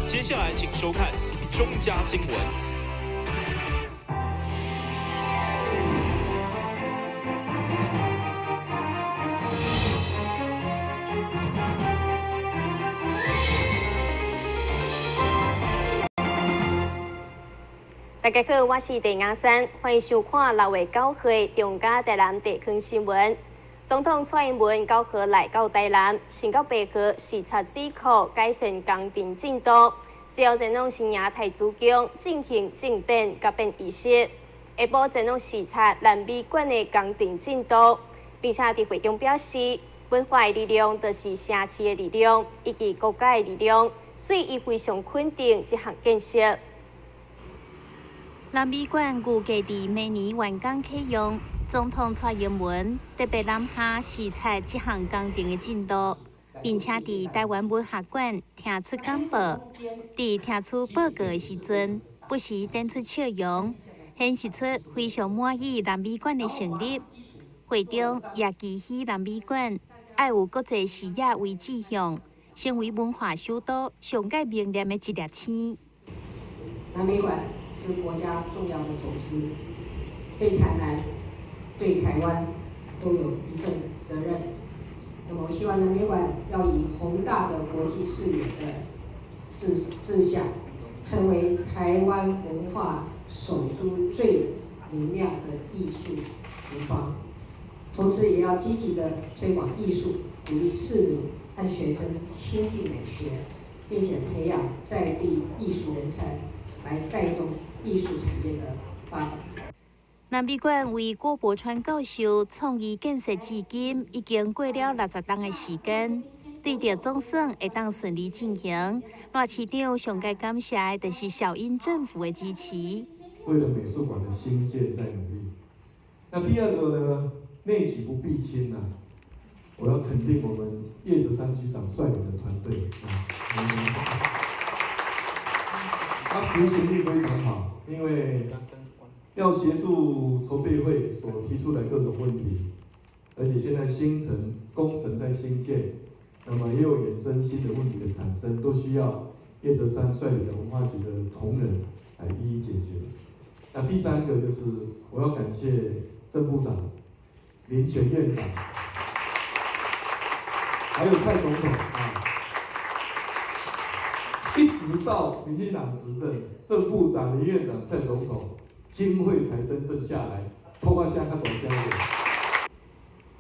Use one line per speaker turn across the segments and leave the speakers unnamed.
接下來請收看中嘉新聞。
大家好，我是鄭雅珊，歡迎收看6月9號中嘉台南地區新聞。總統蔡英文9號來到台南，先到白河視察水庫改善工程進度，隨後前往新營太子宮進行正典甲變儀式，下晡前往視察南美館的工程進度，並且佇會中表示，文化的力量就是城市的力量，以及國家的力量，所以伊非常肯定這項建設。
南美館預計佇明年完工啟用。總統蔡英文特別南下視察這項工程的進度，並且佇臺灣文學館聽取簡報。佇聽取報告的時陣，不時展出笑容，顯示出非常滿意南美館的成立。會中也期許南美館愛有國際視野為志向，成為文化首都上蓋明亮的一粒星。
南美館是國家重要的投資，對台南、對台灣都有一份責任。那麼，我希望南美館要以宏大的國際視野的志向，成為台灣文化首都最明亮的藝術櫥窗。同時，也要積極的推廣藝術，鼓勵市民和學生親近美學，並且培養在地藝術人才，來帶動藝術產業的發展。
南美館為郭柏川教授創意建設至今，已經過了60冬的時間。對著總算會當順利進行，賴市長上蓋感謝的就是小英政府的支持。
為了美術館的興建在努力。那第二個呢？內舉不避親啊！我要肯定我們葉澤山局長率領的團隊啊，他執行力非常好，因為要協助籌備會所提出來各種問題，而且現在新城工程在興建，那麼也有衍生新的問題的產生，都需要葉澤山率領的文化局的同仁來一一解決。那第三個就是我要感謝鄭部長、林權院長，還有蔡總統啊，一直到民進黨執政，鄭部長、林院長、蔡總統，經費才真正下來，透過聲較大聲點。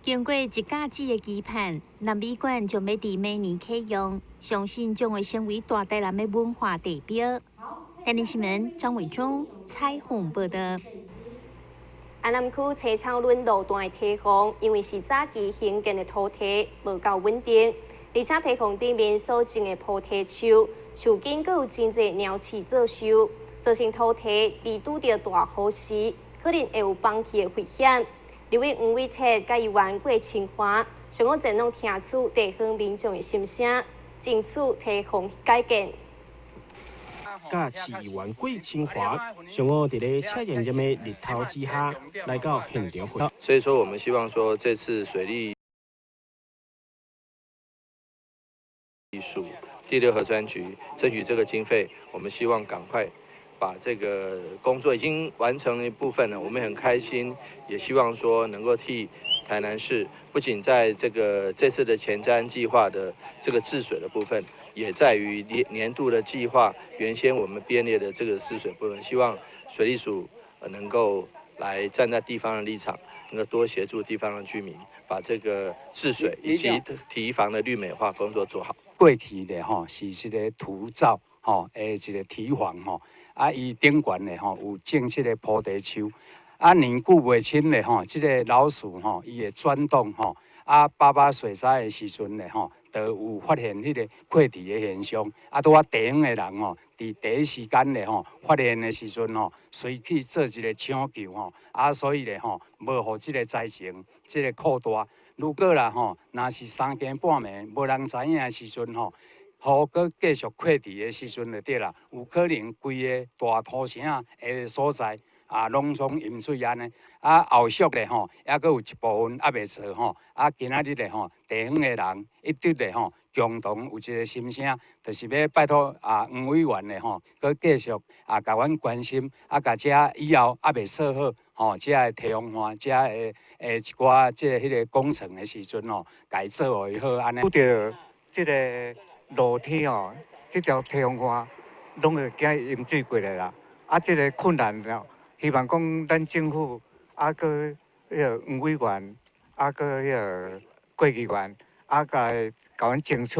經過一甲子的期盼，南美館將欲佇明年啟用，相信將會成為大台南的文化地標。台南新聞張偉忠採訪報道。
安南區青草崙路段的堤防，因為是早期興建的土堤，無夠穩定，而且堤防頂面所種的菩提樹，樹根閣有真濟鳥鼠做鏽，造成土堤佇拄著大雨時，可能會有崩去的危險。立委黃偉哲佮議員郭清華，上午前往聽取地方民眾的心聲，爭取堤防改建。
佮市議員郭清華上午佇咧赤炎炎的日頭之下來到現場會。
所以說，我們希望說這次水利署第六河川局爭取這個經費，我們希望趕快把這個工作已經完成了一部分了，我們很開心，也希望說能夠替台南市，不僅在這個這次的前瞻計劃的這個治水的部分，也在於年年度的計劃，原先我們編列的這個治水部分，希望水利署能夠來站在地方的立場，能夠多協助地方的居民，把這個治水以及堤防的綠美化工作做好。
過去的吼是這個土造吼的一個堤防吼，啊，伊頂懸的吼有種這個菩提樹，啊，年久袂深的吼，這個老鼠吼，伊會鑽洞吼，啊，八八水災的時陣咧吼，就有發現彼個潰堤的現象，啊，拄仔地方的人吼，佇第一時間咧吼，發現的時陣吼，隨去做一個搶救吼，啊，所以咧吼，無予這個災情這個擴大。如果啦吼，若是三更半暝無人知影的時陣吼，雨閣繼續潰堤的時陣就對啦，有可能規个大土城的所在，啊，攏總淹水按呢。啊，後續咧吼，猶閣有一部分猶未做吼。啊，今仔日咧吼，地方的人一直咧吼，共同有一個心聲，就是欲拜託啊，黃委員咧吼，閣繼續啊，共阮關心，啊，共遮以後猶未做好吼，遮个堤防岸，遮个的一寡這个彼个工程的時陣吼，共伊做予伊好按呢。
拄著這个落天吼，這條堤防岸攏會驚淹水過來啦。啊，這个困難了，希望講咱政府啊，閣彼个黃委員，啊，閣彼个郭議員，啊，共共阮爭取，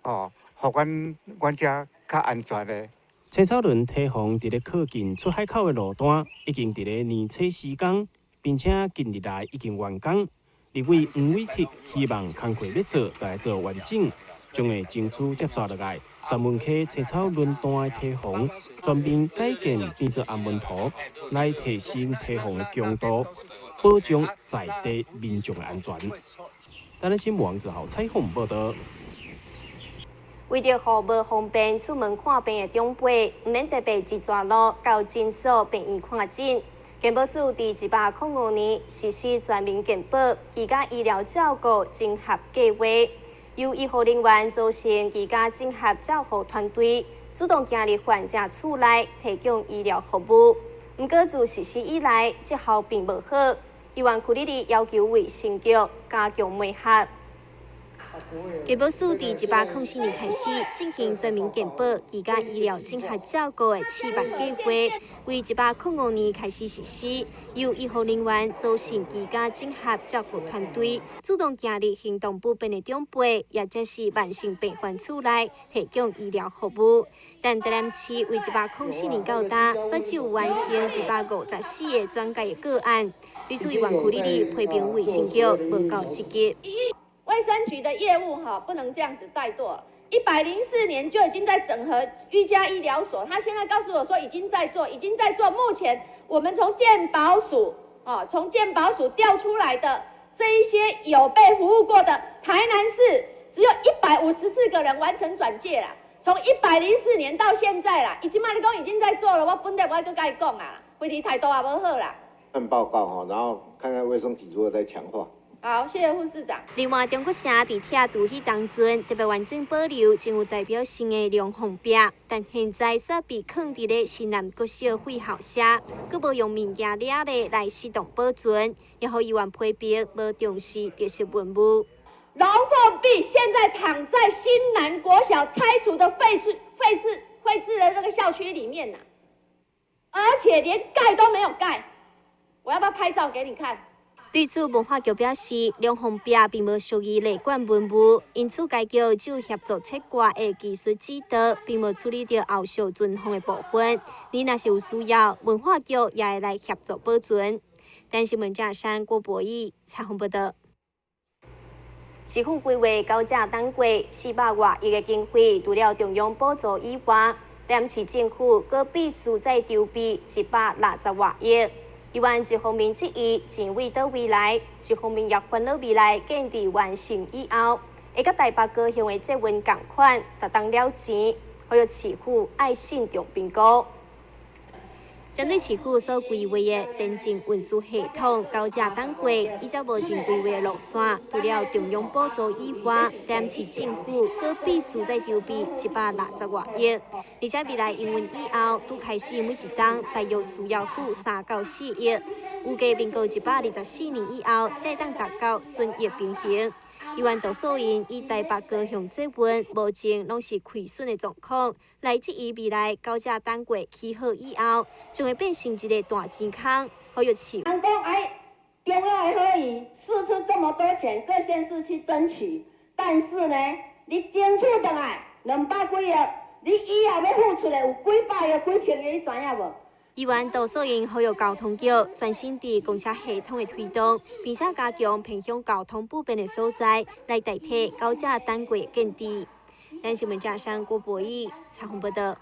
吼，予阮阮遮較安全的。
青草崙堤防佇咧靠近出海口的路段，已經佇咧年初施工，並且近日來已經完工。立委黃偉哲希望工課欲做，就愛做完整，將會爭取接續落來，十門溪青草崙段的堤防全面改建，變做紅毛塗，來提升堤防的強度，保障在地民眾的安全。台南新聞王子豪採訪報導。
為著予無方便出門看病的長輩，毋免特別擠蛇路到診所病院看診。健保署佇105年實施全民健保，居家醫療照顧整合計劃，由醫護人員組成居家整合照護團隊，主動行入患者厝內提供醫療服務。毋過自實施以來，績效並無好，議員區里里要求衛生局加強媒合。健保署佇104年開始進行全民健保居家醫療整合照顧的試辦計劃，為105年開始實施，由醫護人員組成居家整合照護團隊，主動行入行動不便的長輩，也則是慢性病患厝內提供醫療服務。但台南市為104年到今，煞只有完成154個轉介的個案，對此議員區里里批評衛生局無夠積極。
衛生局的業務哈不能這樣子怠惰。104年就已經在整合居家醫療所，他現在告訴我說已經在做，已經在做。目前我們從健保署啊，從健保署調出來的這一些有被服務過的，台南市只有154個人完成轉介啦。從104年到現在啦，已經嘛你講已經在做了，我本來我閣共伊講啊，問題態度也無好啦。
份報告哈，然後看看衛生局如何再強化。
好，謝謝護士長。
另外，中國城佇拆除彼當陣，特別完整保留真有代表性的龍鳳壁，但現在煞被囥佇咧新南國小廢校舍，閣無用物件掠咧來適當保存，也予議員批評無重視特色文物。
龍鳳壁現在躺在新南國小拆除的廢置、廢置、廢置的這個校區裡面吶，而且連蓋都沒有蓋，我要不要拍照給你看？
對此，文化局表示，龍鳳壁並無屬於列管文物，因此該局只有協助切割的技術指導，並無處理著後續存放的部分。你若是有需要，文化局也會來協助保存。台視新聞記者郭博義採訪報導。市府規劃高架單軌400外億的經費，除了中央補助以外，台南市政府閣必須再籌備160外億。議員一方面質疑錢為佗位來，一方面也煩惱未來建置完成以後，會佮台北高雄的捷運仝款，逐冬了錢，呼籲市府愛慎重評估。針對市府所規劃的先進運輸系統高架單軌，依照目前規劃的路線，除了中央補助以外，台南市政府閣必須再籌備160外億，而且未來營運以後，拄開始每一冬大約需要付3到4億，預計民國124年以後，才會當達到損益平衡。議員杜素英以台北高雄捷運目前攏是虧損的狀況，來質疑未來高架單軌起好以後，將會變成一个大錢坑，呼籲市。
人講愛中央的好意，釋出這麼多錢，各縣市去爭取，但是呢，你爭取轉來200幾億，你以後欲付出的有幾百億、幾千億，你知影無？
議員杜素英呼籲交通局專心佇公車系統的推動，並且加強偏鄉交通不便的所在，來代替高架單軌建置。台視新聞記者郭博義採訪報導。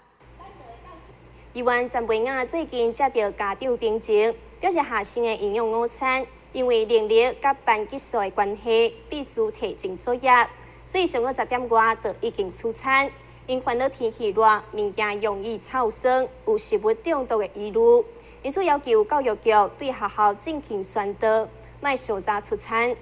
議員陳培雅最近接著家長陳情，表示學生的營養午餐因為能力佮班級數的關係，必須提前作業，所以上午10點外就已經出餐。𪜶煩惱天氣熱，物件容易臭酸，有食物中毒的疑慮。因此要求教育局對學校進行宣導，莫上早出餐。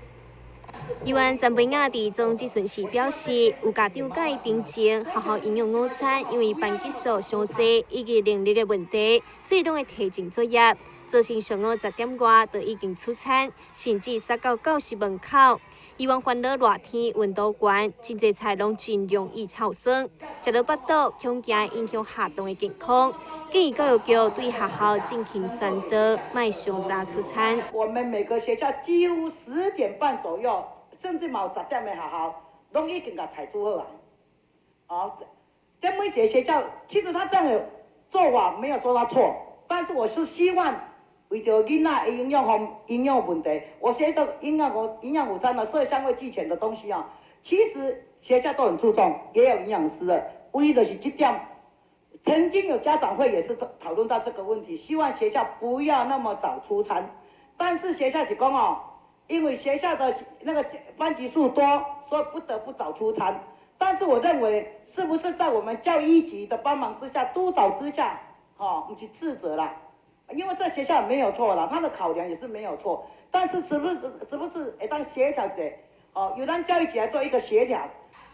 議員陳培雅佇總質詢時表示，有家長佮伊澄清學校營養午餐因為班級數傷濟以及能力的問題，所以攏會提前作業，造成上午10點外就已經出餐，甚至塞到教室門口。議員煩惱熱天溫度懸，真濟菜攏真容易臭酸，食落腹肚恐驚影響學童的健康。建議教育局對學校進行宣導，莫上早出餐。
我們每個學校幾乎10點半左右，甚至嘛有10點的學校，攏已經共菜煮好啊。哦，這每一個學校，其實他這樣的做法沒有說他錯，但是我是希望為著囡仔的營養方營養問題，我覺得營養午餐的色香味俱全的東西啊，其實學校都很注重，也有營養師的，唯一的是這點。曾經有家長會也是討論到這個問題，希望學校不要那麼早出餐，但是學校是講哦，因為學校的那個班級數多，所以不得不早出餐。但是我認為，是不是在我們教育局的幫忙之下、督導之下，吼，毋是斥責啦，因為這學校沒有錯啦，他的考量也是沒有錯，但是是不是會當協調一下，哦，由咱教育局來做一個協調。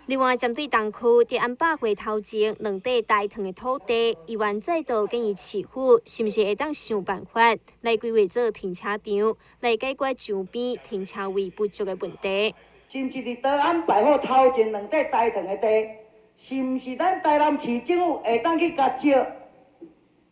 另外，針對東區德安百貨頭前兩塊大糖的土地，議員再度建議市府，是毋是會當想辦法來規劃做停車場，來解決周邊停車位不足的問題。
是毋是佇德安百貨頭前兩塊大糖的地，是毋是咱台南市政府會當去共借？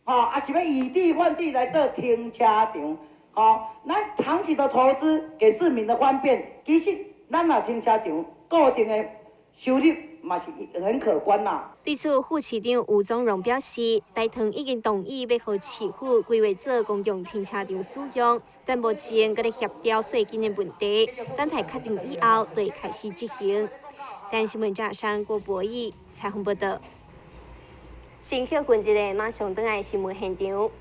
吼，啊是欲以地換地來做停車場？吼，咱長期的投資給市民的方便，其實咱若停車場固定的收入嘛是很可觀啦。
對此，副市長吳宗榮表示，大同已經同意欲予市府規劃做公共停車場使用，但目前閣咧協調稅金的問題，等待確定以後就會開始執行。台新聞張山郭博義採訪報道。先歇睏一下，馬上轉來新聞現場。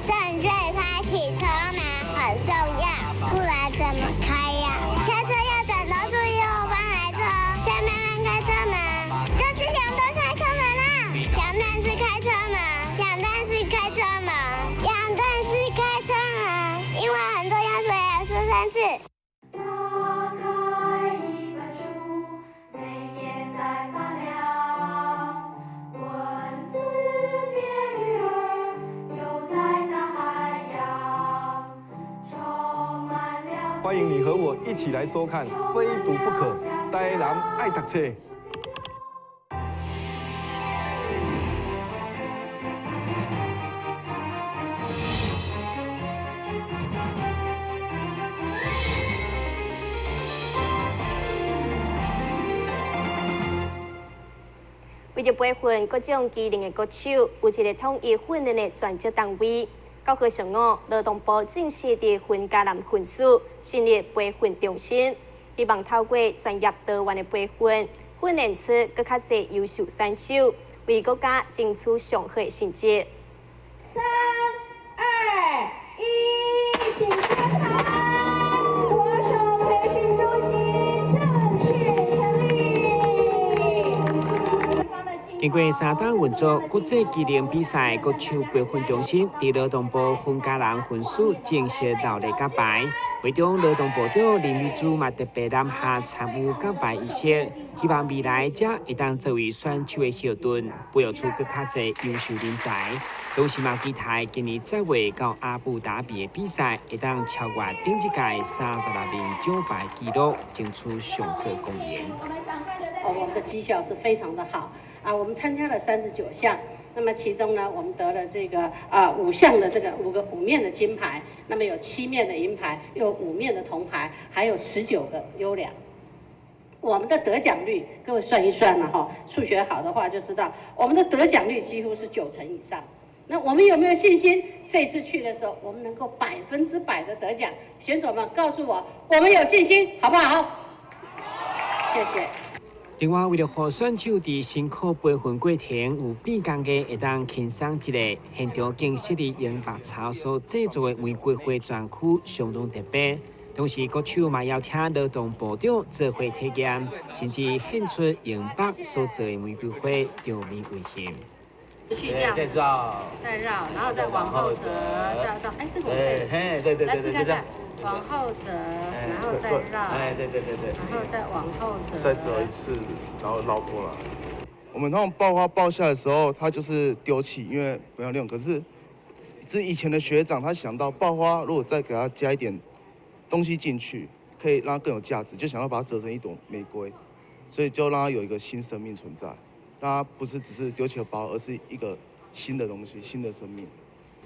正確開啟車門很重要，不然怎麼開呀？下車要轉頭注意後方來車，先慢慢開車門。這是兩段開車門啦，兩段式開車門，兩段式開車門，兩段式開車門，因為很重要，所以要說三次。
打開一本書，每頁在發亮，文字變魚兒，游在大海洋，充滿了。
歡迎你和我一起來收看《非讀不可》，台南愛讀冊。
為著培訓各種技能的國手，有一個統一訓練的專職單位。9號上午，勞動部正式佇雲嘉南分署成立培訓中心，希望透過專業多元的培訓，訓練出閣較濟優秀選手，為國家爭取上好的成績。
三、二、一，請上台！國手培訓中心正式成立。
經過三冬運作，國際技能比賽國手培訓中心佇勞動部雲嘉南分署正式落禮揭牌。會中勞動部長林玉珠嘛特別南下參與揭牌儀式，希望未來遮會當作為選手的後盾，培育出閣較濟優秀人才。同時嘛期待今年7月到阿布達比的比賽，會當超越頂一屆36面獎牌紀錄，爭取上好貢獻。
哦，我們的績效是非常的好啊！我們參加了39項，那麼其中呢，我們得了這個啊五項的這個五個五面的金牌，那麼有7面的銀牌，有5面的銅牌，還有19個優良。我們的得獎率，各位算一算了哈，數學好的話就知道，我們的得獎率幾乎是9成以上。那我們有沒有信心？這次去的時候，我們能夠100%的得獎？選手們告訴我，我們有信心，好不好？謝謝。
另外，為了予選手佇辛苦培訓過程有變工的，會當輕鬆一下，現場更設立用白茶所製作的玫瑰花專區，相當特別。
同時，國手嘛邀請勞動部長做伙體驗，甚至獻出用肉所做的玫瑰花，場面溫馨。
去這樣子，再繞，然後再往後折，再繞。哎，這個我可以，
對對對，
來試看看，往後折，然後再繞，
哎，對對對對，
然後再往後折，
再折一次，然後繞過來。
我們通常抱花抱下來的時候，它就是丟棄，因為不要用。可是，這以前的學長他想到抱花，如果再給它加一點東西進去，可以讓它更有價值，就想要把它折成一朵玫瑰，所以就讓它有一個新生命存在。讓它不是只是丟棄的包，而是一個新的東西，新的生命。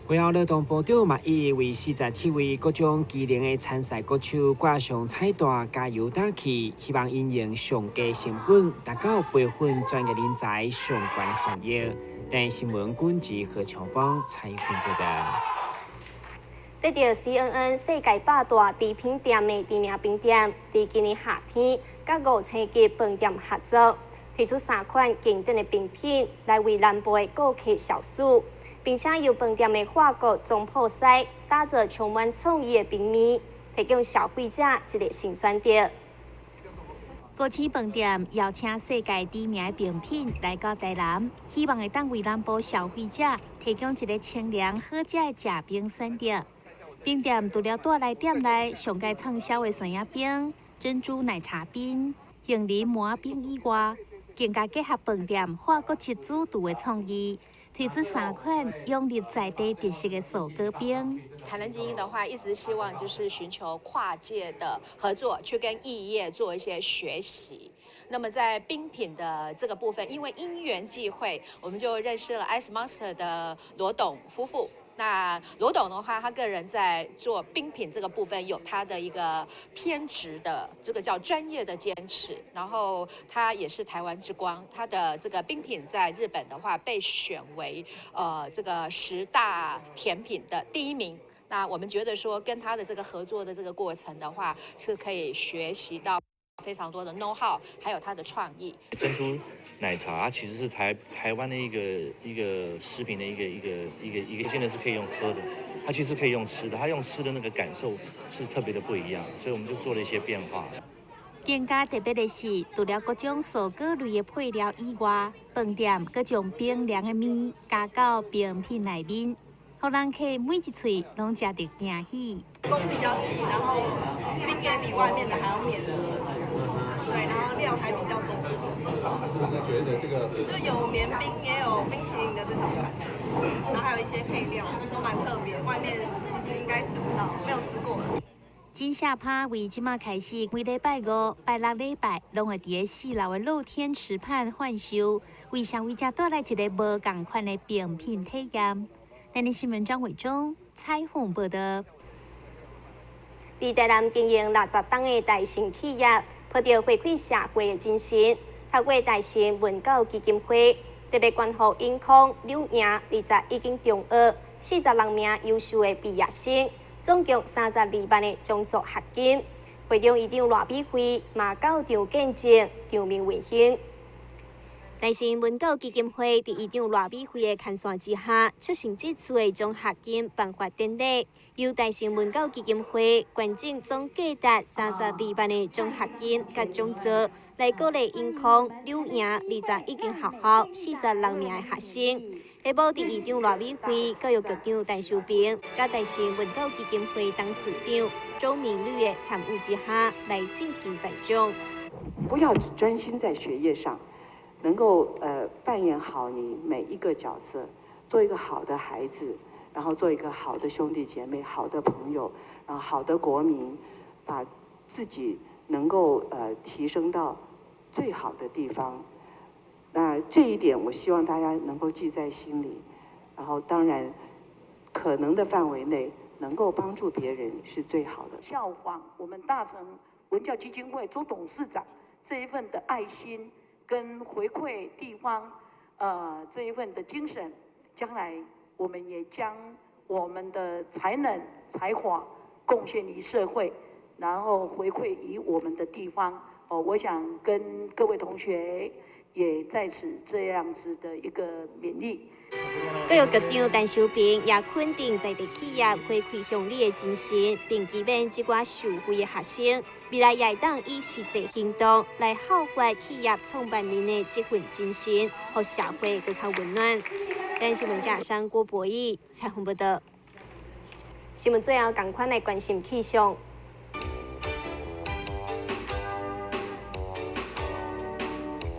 會後，勞動部長嘛一一為47位各種技能的參賽國手掛上彩帶，加油打氣，希望𪜶用上低成本達到培訓專業人才上懸的效益。台視新聞軍事何長邦採訪報道。
得著 CNN 世界百大甜品店的知名冰店，佇今年夏天，佮五星級飯店合作，推出三款經典的冰品來為南部的顧客消暑，並且由飯店的法國總鋪師打造充滿創意的冰麵，提供消費者一個新選擇。
五星飯店邀請世界知名的冰品來到台南，希望會當為南部消費者提供一個清涼好食的食冰選擇。冰店除了帶來店內上蓋暢銷的酸仔冰、珍珠奶茶冰、杏仁麥冰以外，更加結合飯店法國籍主廚的創意，推出三款融入在地特色的素果冰。
台南菁英的話，一直希望就是尋求跨界的合作，去跟異業做一些學習。那麼在冰品的這個部分，因為因緣際會，我們就認識了 Ice Monster 的羅董夫婦。那羅董的話，他個人在做冰品這個部分有他的一個偏執的這個叫專業的堅持，然後他也是台灣之光，他的這個冰品在日本的話被選為這個10大甜品的第一名。那我們覺得說跟他的這個合作的這個過程的話，是可以學習到非常多的 know how，還有他的創意。
珍珠奶茶它其實是台灣的一個食品的一個，現在是可以用喝的，它其實可以用吃的，它用吃的那個感受是特別的不一樣，所以我們就做了一些變化。
更加特別的是，除了各種蔬果類的配料以外，飯店閣將冰涼的麵加到冰品內面，予人客每一喙攏食著驚喜。
工比較細，然後冰也比外面的還要綿，對，然後料還比較多。
就是覺得這個
就有綿冰，也有冰淇淋的這種感覺，然後還有一些配料都蠻特別，外面其實應該吃不到，沒有吃過。
金夏趴為這馬開始，每禮拜五、拜六禮拜，攏會佇4樓的露天池畔販售，為消費者帶來一個無仝款的冰品體驗。台視新聞張偉忠採訪報道。
佇台南經營60冬的大成企業，抱著回饋社會的精神，透過大成文教基金會，特別關懷永康、柳營21間中學46名優秀的畢業生，總共32萬的獎助學金。會長院長賴美惠嘛到場見證，場面溫馨。大成文教基金會佇院長賴美惠的牽線之下，促成這次的獎學金頒發典禮，由大成文教基金會捐贈總價值32萬的獎學金佮獎座，來鼓勵永康、柳營21間學校46名的學生。下晡佇院長賴美惠、教育局長陳秀平、佮大成文教基金會董事長周明律的參與之下，來進行頒獎。
不要只專心在學業上。能夠扮演好你每一個角色，做一個好的孩子，然後做一個好的兄弟姐妹、好的朋友，然後好的國民，把自己能夠提升到最好的地方。那這一點，我希望大家能夠記在心裡。然後當然，可能的範圍內能夠幫助別人是最好的。
效仿我們大成文教基金會朱董事長這一份的愛心。跟回饋地方，這一份的精神，將來我們也將我們的才能、才華貢獻於社會，然後回饋於我們的地方。哦，我想跟各位同學、
也在此這樣子的一個勉勵。
教育局長陳修平也肯定在地企業回饋鄉里的精神，並期勉這寡受惠的學生，未來也會當以實際行動來效法企業創辦人的這份精神，予社會閣較溫暖。台新聞記者郭博義採訪報導。新聞最後，仝款來關心氣象。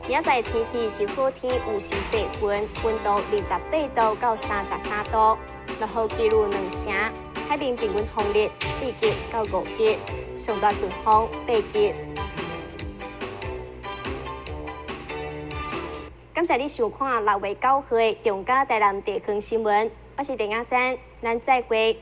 明仔載天氣是好天，有時濟雲，溫度28度到33度，落雨幾率2成，海面平均風力4級到5級，上大陣風8級。感謝你收看6月9號的中嘉台南地方新聞，我是鄭亞珊，咱再會。